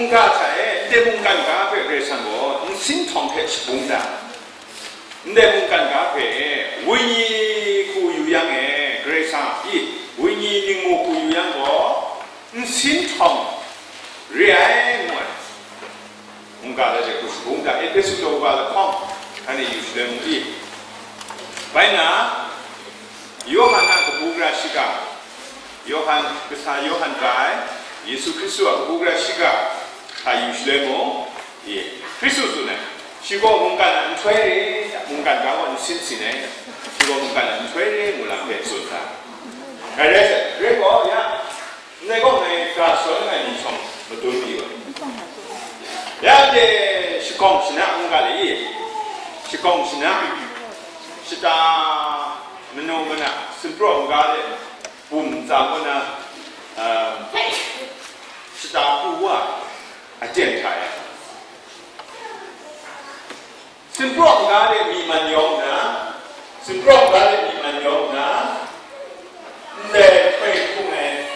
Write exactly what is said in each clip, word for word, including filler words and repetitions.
Mungga hta e, ndai mungkan ga hpe Karai Kasang gaw nsin htawng hte shabung da. Ndai mungkan ga hpe wenyi hku yu yang e, Karai Kasang i wenyi ningmu hku yu yang gaw, nsin htawng re ai, ngu ai. Mungga hta hte hku shabung da, Ehpesu daw wa lahkawng, anhte yu shaloi mu i. Bai nna, Yawhan a kabu gara shiga, Yawhan, kasa Yawhan ga ai, Yesu Hkristu a kabu gara shiga hta yu shaloi mung, i, Hkristu tsun ai, shi gaw mungkan a nhtoi re, mungkan ga gaw nsin sin ai, shi gaw mungkan a nhtoi re, ngu lam hpe tsun ga. Ngai rai sai, rai gaw, ya, ndai gaw ngai ga shawn ai ni shawng madun mi wa. Ya de shakawng shana mungga le i, shakawng shana, shata manu mana, sumpraw mungga le, bum ntsa mana, um, shata pu wa, aten hta e. Sumpraw mungga le myi man yawng nna, sumpraw mungga le myi man yawng nna, ndai hkoi hpung ai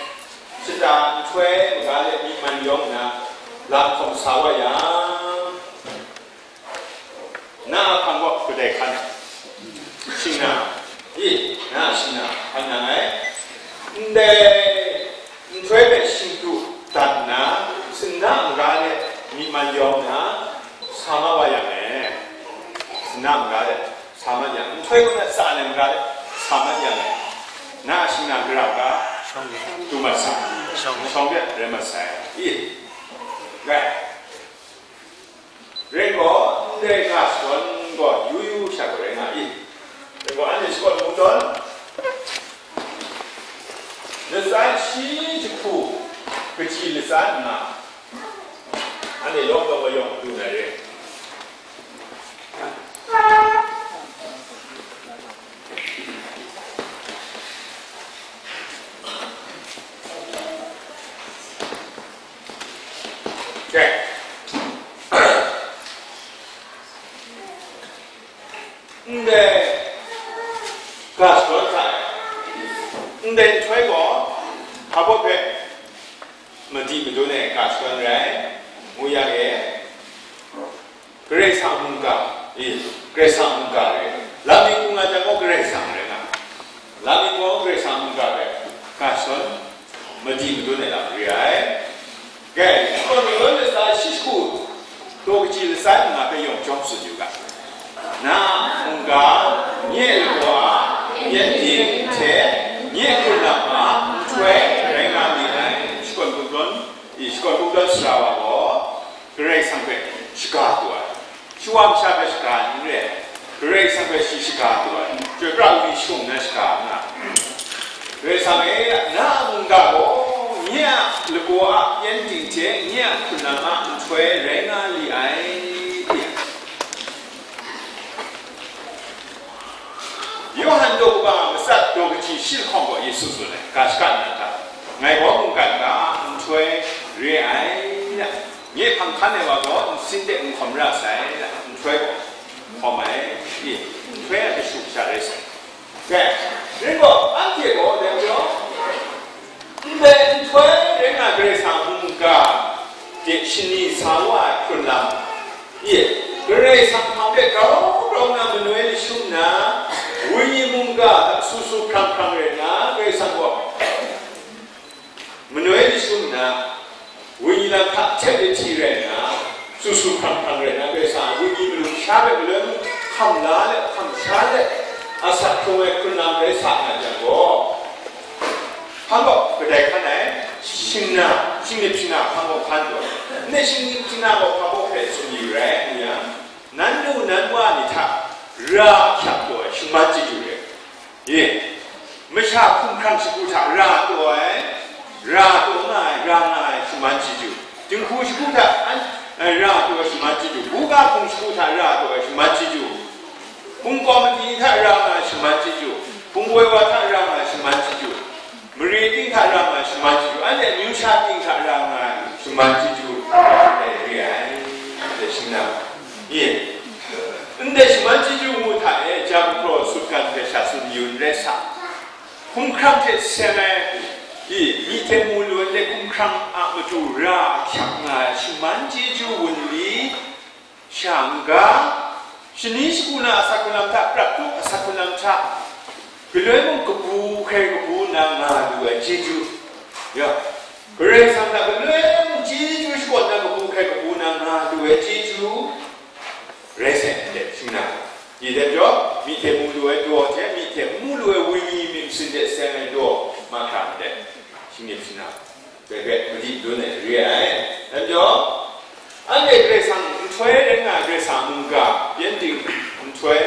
shata nhtoi mungga le myi man yawng nna, lam hkawm sa wa yang, na a hpang gaw kadai hkan ai? Shingna, i, na a shingna hkan nang ai. Ndai nhtoi hpe shingkru dat nna, sinna mungga de myi man yawng nna, sa ma wa yang e. Sinna mungga de sa ma yang, nhtoi kaw na tsa ai mungga de sa ma yang e. Na a shingna gara ga, shawng de, tu mat sa, shawng de, shawng de rai mat sai. I, rai. Rai gaw, ndai ga shawn gaw yu yu sha gaw rai nga i? Rai gaw, anhte shakawn kungdawn, latsan shi jahku kaji latsan nna, anhte lawm lawm wa yawng du na re. Okay. Ndai ga shadawn hta e, ndai nhtoi gaw, hpa baw hpe madi madun ai ga shadawn rai, ngu yang e, Karai Kasang mungga, i, Karai Kasang mungga rai. Lam mi hkung nga jang gaw Karai Kasang rai nga. Lam mi gaw Karai Kasang mungga rai. Ga shadawn madi madun ai lam re ai. Gai, shakawn mungga latsa shi jahku, daw kaji latsa nna hpe yawng jawm tsun yu ga. Na mungga, nye lagaw a pyengdin hte nye hkrun lam a nhtoi rai nga mi ai. Shakawn kungdawn, i, shakawn kungdawn sara wa gaw, Karai Kasang hpe shaga taw ai. Shawa masha hpe shaga n re ai. Karai Kasang hpe shi shaga taw ai. Chyoi pra ai shung na shaga nga ai. Karai Kasang e, na a mungga gaw nye a lagaw a pyengdin hte nye a hkrun lam a nhtoi rai nga li ai. Yawhan daw kaba matsat daw kaji shi lahkawng gaw Yesu tsun ai, ga shaka nna hta, ngai gaw mungkan ga a nhtoi re ai, nye hpang hkan ai wa gaw nsin de n hkawm ra sai, nhtoi gaw hkawm ai, i, nhtoi a kashu kasha rai sai. Rai, rai gaw, anhte gaw dai majaw, ndai nhtoi rai nga Karai Kasang mungga de shani sa wa ai hkrun lam, i, Karai Kasang hpang de grau grau nna manoi lashung nna, wenyi mungga hta su su hprang hprang rai nna, Karai Kasang gaw manoi lashung nna, wenyi lam hta htet lahti rai nna, su su hprang hprang rai nna, Karai Kasang a wenyi malum sha hpe malum hkam la let, hkam sha let, asak hkrung ai hkrun lam rai sa nga jang gaw, hpang gaw kadai hkan ai? Shingna, shingnip shingna hpang gaw hkan gaw, ndai shingnip shingna gaw hpang gaw hpe tsun yu rai, ngu yang, nan du nan wa ni hta ra hkyap taw ai shaman chyeju rai. Ye, masha hkumhkrang shagu hta ra taw ai, ra taw nga ai, ra nga ai shaman chyeju, jinghku shagu hta an, eh, ra taw ai shaman chyeju, buga hpung shagu hta ra taw ai shaman chyeju, hpung kawm madi hta ra nga ai shaman chyeju, hpung woi wa hta ra nga ai shaman chyeju, mare ting hta ra nga ai shaman chyeju, anhte amyu sha ting hta ra nga ai shaman chyeju, re ai, re ai, re ai. Ye. Ndai shaman chyeju ngu hta e, jam hkraw sutgan hpe sha tsun yu n rai sa. Hkumhkrang hte seng ai, i, myi hte mu lu ai hkumhkrang a matu ra ahkyak nga ai shaman chyeju wunli, sha n-ga, shani shagu na asak hkrung lam hta, prat kru asak hkrung lam hta, galoi mung kabu hkrai kabu na nga lu ai chyeju, ya, Karai Kasang hta galoi mung chyeju shakawn na kabu hkrai kabu na nga lu ai chyeju, rai sai ndai, shing na. Dai hte majaw, myi hte mu lu ai daw hte, myi hte n mu lu ai wenyi myit masin hte seng ai daw, mahkra ndai, shingnip shing na, dai hpe madi dun ai re ai. Dai majaw, anhte Karai Kasang nhtoi rai nga ai, Karai Kasang mungga, pyengdin nhtoi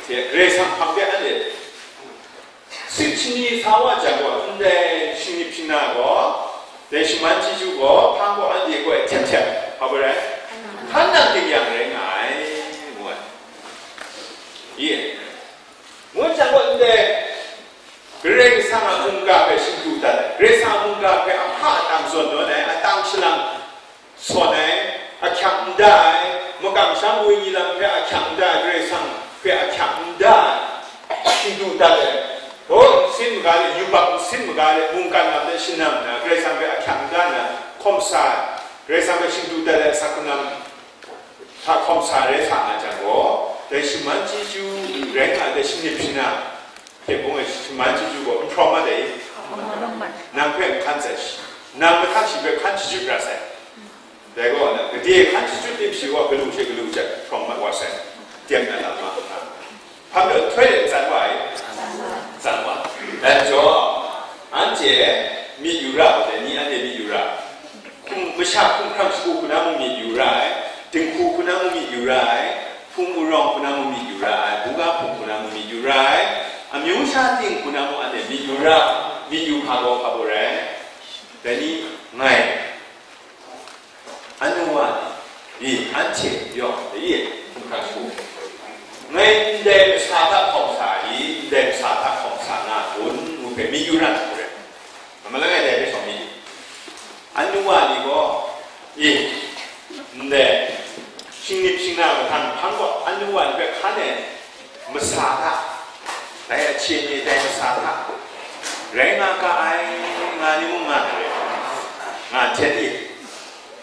hte Karai Kasang hpang de anhte sit shani sa wa jang gaw, ndai shingnip shing na gaw, dai shaman chyeju gaw, hpang gaw anhte gaw htyep htyep, hpa bai rai? Hkan nang ding yang rai nga ai, ngu ai. Ye. Ngut jang gaw, ndai Karai Kasang a mungga hpe shingdu dat ai, Karai Kasang a mungga hpe ahpa atang zawn nawn ai, atang shalang sawn ai, ahkyak n da ai, makam sham wenyi lam hpe ahkyak n da ai, Karai Kasang hpe ahkyak n da ai, shingdu dat ai, daw nsin maga le, yubak nsin maga le, mungkan lam de shanang nna, Karai Kasang hpe ahkyak n da nna, hkawm sa ai, Karai Kasang hpe shingdu dat ai asak hkrung lam hta hkawm sa rai sa nga jang gaw, dai shaman chyeju rai nga ai, dai shingnip shing na, hte bung e shaman chyeju gaw n hkrawm mat ai. Nang hpe n hkan sai shi, nang mahtang shi hpe hkan shachyut ra sai. Dai gaw na, gade hkan shachyut tim shi wa galu she galu jat hkrawm mat wa sai. Dem na lam ma, hpa majaw nhtoi de n tsan wa ai? Tsan wa. Dai majaw, anhte myit yu ra ai, dai ni anhte myit yu ra ai. Hkum, masha hkumhkrang shagu hku na mung myit yu ra ai, dinghku hku na mung myit yu ra ai, hpung wunrawng hku na mung myit yu ra ai, buga hpung hku na mung myit yu ra ai, amyu sha ting hku na mung anhte myit yu ra, myit yu hpa gaw hpa gaw rai, dai ni ngai, anu wa ni, i, anhte yawng, i, hkumhkrang shagu, ngai ndai masa hta hkawm sa i, ndai masa hta hkawm sa nga kun, ngu hpe myit yu ra na hku rai. Malang e dai hpe shawng myit. Anu wa ni gaw, e, ndai, shingnip shing na mahtang hpang gaw, anu wa ni hpe hkan e masa hta, dai ahkyen e dai masa hta, rai nga ga ai, nga ni mung nga ai, nga htet i,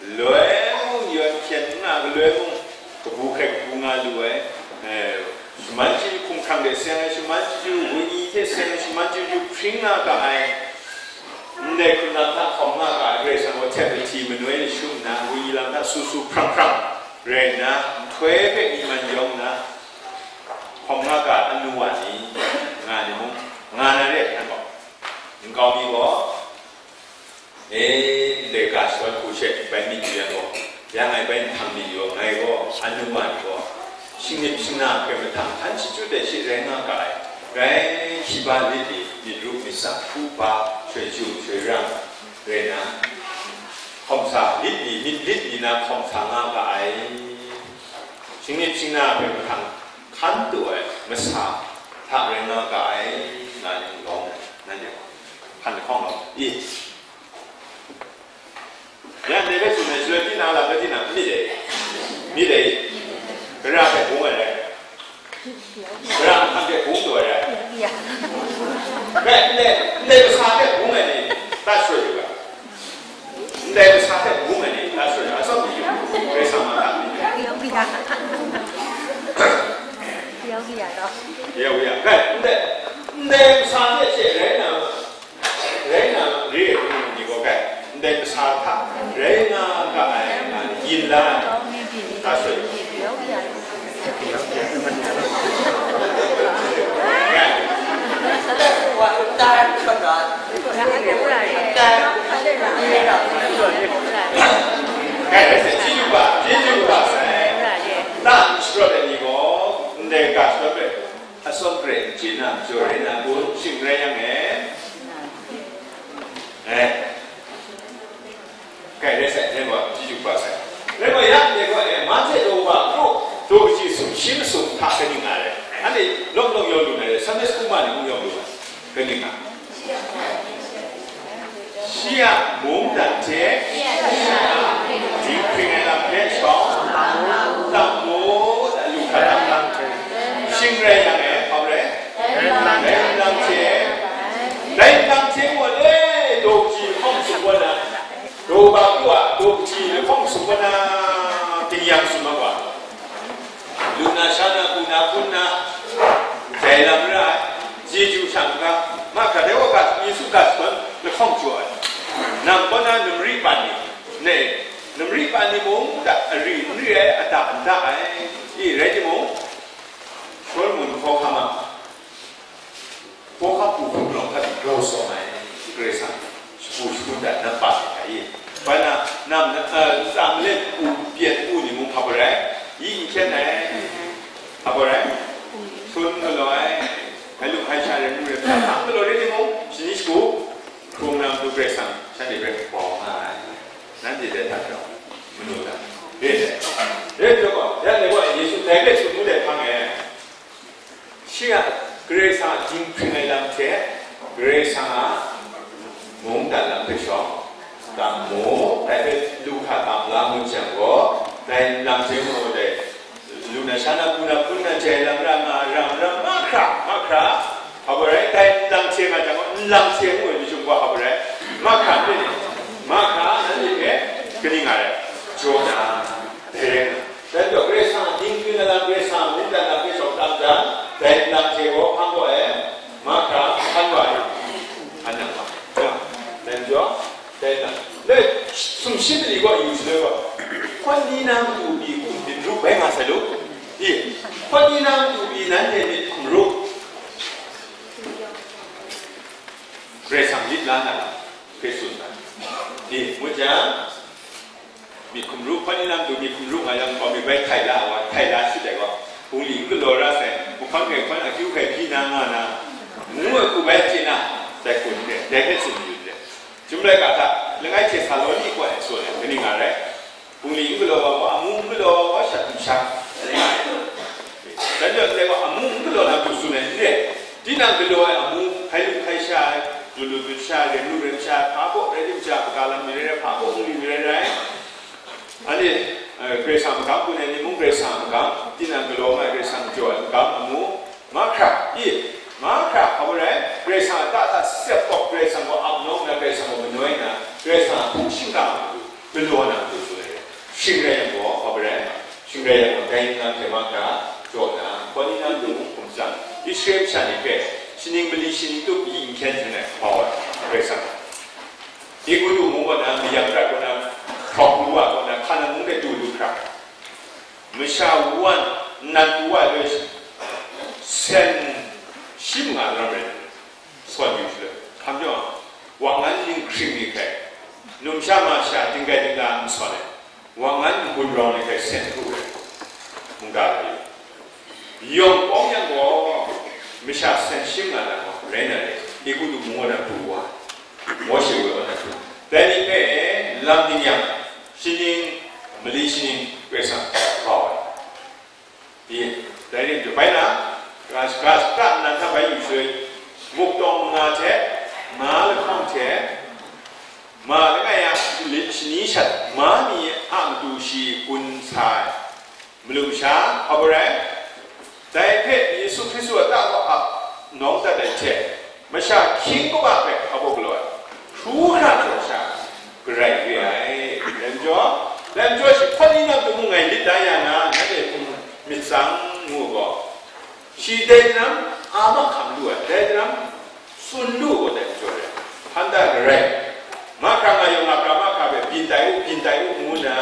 Galoi mung yawn hpyen n nga, galoi mung kabu hkrai kabu nga lu ai, eh, shaman chyeju hkumhkrang hte seng ai, shaman chyeju wenyi hte seng ai, shaman chyeju hpring nga ga ai, ndai hkrun lam hta hkawm nga ga ai, Karai Kasang gaw htet lahti manoi lahkyu nna, wenyi lam hta su su hprang hprang rai nna, nhtoi hpe myi man yawng nna, hkawm nga ga ai anu wa ni, nga ni mung, nga na re ai hpe gaw, nkau mi gaw, E, ndai ga shadawn hku she bai myit yu yang gaw, yang ai bai nhtang myit yu, ngai gaw, anu wa ni gaw, shingnip shingna hpe mahtang hkan shachyut ai shi rai nga ga ai, rai hkriba lit mi, myit ru myit tsap, hpu pa, shoi ju, shoi rang, rai na, hkawm sa lit mi, myit lit mi na hkawm sa nga ga ai, shingnip shingna hpe mahtang hkan taw ai masa hta rai nga ga ai, nga ni mung lawm, nanhte hkan lahkawng lawm i. Ya, ndai hpe tsun ai, shaloi tinang a lam rai tinang, myit dai, myit dai, gara hpe bung ai rai, gara nhkan hpe bung taw ai rai, rai, ndai, ndai masa hpe bung ai ni, ta shaloi yu ga, ndai masa hpe bung ai ni, ta shaloi yu ga, atsawm ni yu, rai sa ma ta ni, ya, ya, rai, ndai, ndai masa hpe she rai na, Rai nna, re ai hpung ni gaw kai, ndai masa hta rai nga ga ai, nga yin la ai, ta soi. Kai, rai sai, chyeju kaba, chyeju kaba sai, ta sharawt ai ni gaw, ndai ga sharawt ai, atsawm garai n chye na majaw rai na kun, shing rai yang e. Eh. Kai rai sai, rai gaw, chyeju kaba sai. Rai gaw, ya ndai gaw, eh, Mahte daw wa kru, daw kaji sum, shi masum hta kaning nga rai. Anhte lawm lawm yawng lu na rai, Sunday school ma ni mung yawng lu na, kaning nga. Shi a mungdan hte, dinghpring ai lam hpe shawng, tam mu, da lu hkra tam lang. Shing rai yang e, hpa rai? Dai nlang hte, dai nlang hte gaw le, daw kaji hkawng sumgaw na, daw Daw ba tu a, daw kahti lahkawng sum na, tingyan sum a wa. Lu na, sha na, ku na, hpun na, dai lam ra ai, chyeju shang ga, ma hkra dai wa ga, Yesu ga sagawn lahkawng jaw ai. Nang kaw na namri pan ni, ne, namri pan ni mung da, ari n ri ai, ada n da ai, i rai timung, Solomon hkawhkam a, hkawhkam hpu hkun rawng hta grau sawm ai, Karai Kasang shagu shagun dat na pa ai hta i, bai na, nam na, eh, ntsa malet u, pyen u ni mung hkap ai rai, yi n hkyen ai, hkap ai rai, sun galaw ai, hpai lu hpai sha rai, mu rai, hpa hkang galaw rai timung, shani shagu, hkrung na matu Karai Kasang shanhte hpe bau nga ai, nanhte hte hta grau, manu hta, re ai, re ai gaw, ya dai gaw, Yesu dai hpe tsun ngu dai hpang e, shi a Karai Kasang a dinghpring ai lam hte, Karai Kasang a mungdan lam hpe shawng, tam mu, dai hpe lu hkra tam la ngut jang gaw, dai lam hte mu dai, lu na, sha na, ku na, hpun na, jai lam ra nga, ram ram mahkra, mahkra, hpa rai, dai nlang hte nga jang gaw, nlang hte mu ai ni chyawm gaw hpa rai, mahkra, mahkra, nanhte hpe kaning nga rai, jaw na, dai rai nga. Dai majaw, Karai Kasang a dinghpring ai lam, Karai Kasang a mungdan lam hpe shawng tam jang, dai nlang hte gaw hpang gaw ai, mahkra hkan wa ai, hkan nang wa. Dai majaw, dai nang, dai sumshi mali gaw yu shaloi gaw, hkawt ni na matu pyi hkum myit rup bai nga sai lu. I, hkawt ni na matu pyi nanhte myit hkum rup. Karai Kasang lit la na lam hpe tsun ai. I, ngut jang, myit hkum ru, hkawt ni na matu myit hkum ru nga yang, hkawm myit bai htai la ai wa, htai la shut ai gaw, bungli n galaw ra sai, mahkawn hkrai hkawn akyu hkrai hpyi na nga na, ngu ai hku bai chye na, dai hku n re, dai hpe tsun mayu n re. Chyum laika hta, langai Htesalawni kaw e tsun ai, kaning nga rai? Bungli n galaw ai wa, amu n galaw ai wa, shat n sha, dai nga ai. Dan yawt ndai gaw, amu n galaw na matu tsun ai n re. Tinang galaw ai amu, hpai lu hpai sha ai, dut lu dut sha ai, rem lu rem sha ai, hpa baw rai tim sha, kaga lam mi rai rai, hpa baw bungli mi rai rai. Anhte, eh, Karai Kasang magam kun ai ni mung Karai Kasang magam, tinang galaw nga ai Karai Kasang jaw ai magam amu, mahkra, i, mahkra, hpa rai, Karai Kasang a ta hta sep kawp, Karai Kasang gaw ap nawng na, Karai Kasang gaw manoi na, Karai Kasang a hpung shingkang a matu, galaw na matu tsun ai. Shing rai yang gaw, hpa rai, shing rai yang gaw, dai nang hte mahkra, jaw na, hkawt ni na matu mung hkum tsang, Israel masha ni hpe, shaning mali shaning tup yi n hkyen hkyen ai, hpa ai, Karai Kasang. Egutu mung kaw na, mayam prat kaw na, hkawk lu wa kaw na, Hkanan mung de du lu hkra, masha wan nnan pru wa ai loi, sen shi manga lam rai, sawn yu shaloi, hkam jaw, wa ngan ning hkring ni hpe, numsha masha dinggai dingla n sawn ai, wa ngan n-gun rau ni hpe sen hkru ai, mungga lam yu. Yawng kawng yang gaw, masha sen shi manga lam gaw, rai na rai, Egutu mung kaw na pru wa, Mawshe woi wa na pru. Dai ni hpe lam ding yang, shaning, mali shaning, Karai Kasang kau ai. Pyi, dai ring jawm bai na, ga, ga shaka nnan hta bai yu shaloi, muk tawng manga hte, ma lahkawng hte, ma langai a lit shani shat ma ni a matu shi kun sa ai. Malu masha, hpa rai, dai hpe Yesu Hkristu a ta kaw ap nawng dat ai hte, masha hkying kaba hpe hpa galaw ai, hkru hkra jaw sha, garai re ai. Dai majaw, dai majaw shi hkawt ni na matu mung ngai lit da ya na, nanhte hkum myit tsang ngu gaw, shi dai daram a mahkam lu ai, dai daram tsun lu gaw dai majaw re, hpan da garai. Mahkra nga yawng a pra mahkra hpe byin tai u, byin tai u, ngu nna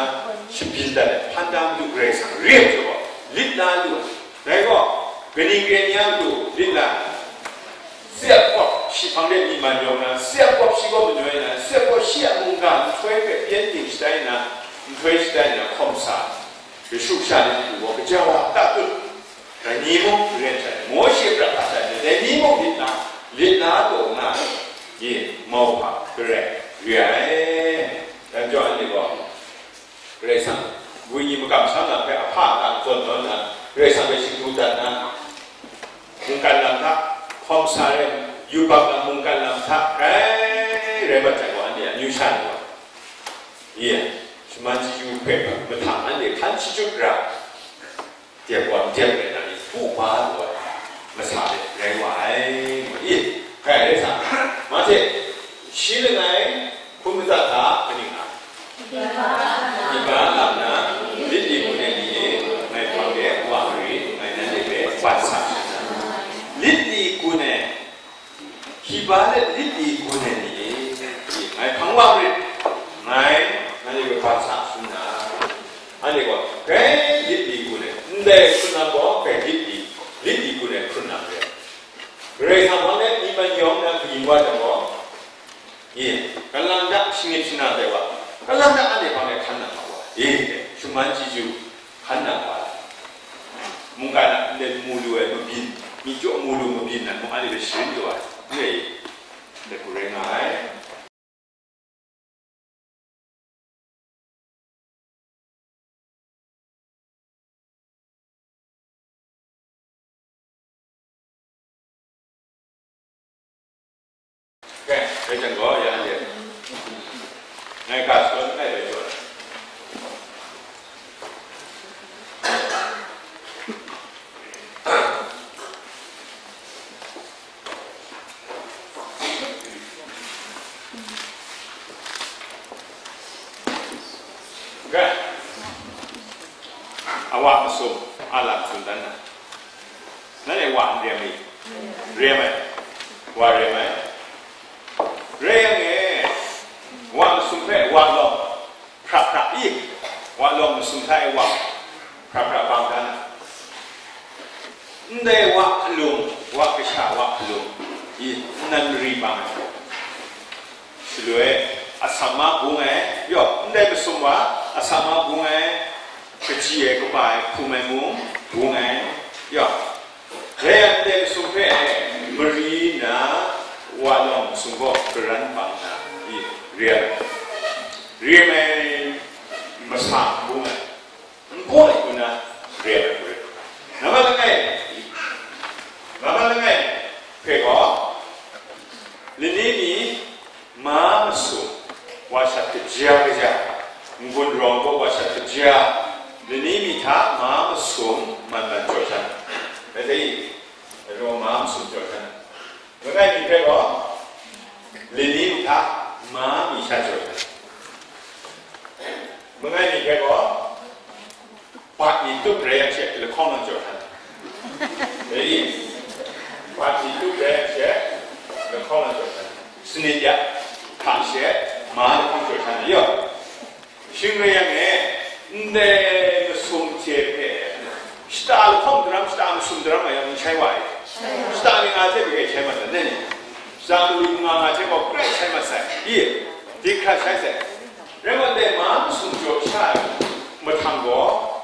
shabyin dat ai, hpan da matu Karai Kasang re ai majaw gaw, lit la lu ai. Dai gaw, kaning re ni a matu lit la, Siap kawp shi hpang de myi man yawng na, siap kawp shi gaw manoi na, siap kawp shi a mungga nhtoi hpe pyen ting shatai nna, nhtoi shatai nna hkawm sa, kashu kasha ni hku gaw kaja wa a ta tut, dai ni mung ren sai, Mawshe prat hta sai, dai ni mung lit na, lit na taw nga, ye, mauhpa garai re ai. Dai majaw anhte gaw, Karai Kasang, wenyi makam sha lam hpe ahpa a ta zawn tawn nna, Karai Kasang hpe shingtu dat nna, mungkan lam hta, hkawm sa rai, yubak lam, mungkan lam hta, rai, rai mat jang gaw, anhte a amyu sha ni gaw, ye, shaman chyeju hpe mahtang anhte hkan shachyut ra, dep wa n dep rai na ni, hpu ba lu ai, masa de rai wa ai, ngu i, hkai rai sa, Mahte, shi langai, hkun matsat hta, kaning nga, Wa sa suna. Anhte gaw, grai lit li hku ne, ndai hkrun lam gaw, grai lit li, lit li hku ne hkrun lam re. Karai Kasang hpang de myi man yawng na kayin wa jang gaw, ye, kalang da shanit shana de wa, kalang da anhte hpang de hkan nang ma wa, ye, shuman chyeju hkan nang ma wa. Mungkan a ndai mu lu ai mabyin, myi jaw mu lu mabyin nan mung anhte hpe sharin lu ai, ndai, ndai hku rai nga ai. Okay, bai jang gaw, ya anhte. Ngai ka shadawn langai bai jaw ai. Ga, a wa masum, a lam tsun dan na. Nanhte wa n rem i? Rem ai. Wa rem ai. Rai yang e, wa masum hpe wa lawng hprap hprap i? Wa lawng masum hta e wa hprap hprap bang dan na. Ndai wa hkalung, wa kasha wa hkalung i, nnan mari bang ai. Shaloi, asak ma bung ai, yaw, ndai masum wa, asak ma bung ai, kaji ai, kaba ai, hkum ai mung, bung ai, yaw. Dai a ndai masum hpe mari nna, wa lawng masum gaw karan bang nna, i, re ai, re ai masa bung ai. N gaw ai hku na re ai hku rai. Nambat langai, nambat langai hpe gaw, lani mi ma masum wa shat kaja kaja, n-gun rawng gaw wa shat kaja, lani mi hta ma masum man man jaw sha na. Rai dai i? Rai gaw, ma masum jaw sha na. Langai mi hpe gaw, lani mi hta ma mi sha jaw sha na. Langai mi hpe gaw, bat mi tup rai yang she, lahkawng lang jaw htan. Dai, bat mi tup rai yang she, lahkawng lang jaw htan. Sanit ya, hta she, ma lahkawng jaw htan. Yaw. Shing rai yang e, ndai masum hte hpe, shata lahkawng daram, shata masum daram a yang n shai wa ai. Shata ning a hte bai shai mat ai, nai ni? Shata mali nga nga hte gaw grai shai mat sai. I, dik hkra shai sai. Rai nme, ndai ma masum jaw sha ai mahtang gaw,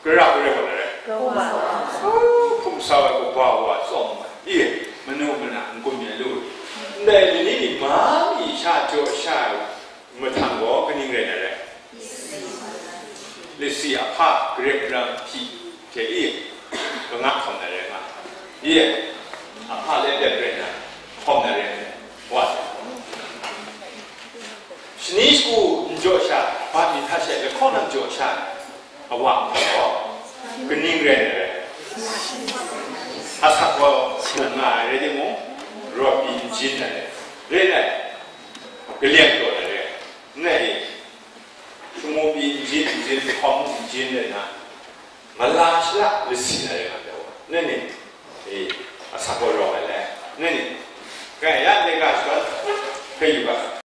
gara gara gaw na rai? Hpung sa ai kawa wa tsawm ai. I, manu mana n-gun mi lu. Ndai lani mi ma mi sha jaw sha ai mahtang gaw kaning rai na rai? Lasi ahpa grep ram hpyi hte i, kanga hkawm na rai nga. I, ahpa le dep rai na, hkawm na rai nga. Wa. Shani shagu n jaw sha, bat mi hta she lahkawng lang jaw sha, a wa gaw, kaning rai na rai? Asak gaw hpung nga ai rai timung, rawt pyi n jin na rai. Rai nna, kaleng taw na rai. N rai i? Shamu pyi n jin, n jin, lahkawng n jin rai nna, mala shala lasi na rai nga ai wa. Nai ni? E, asak gaw rawng ai le. Nai ni? Kai, ya, ndai ga shadawn hpe yu ga.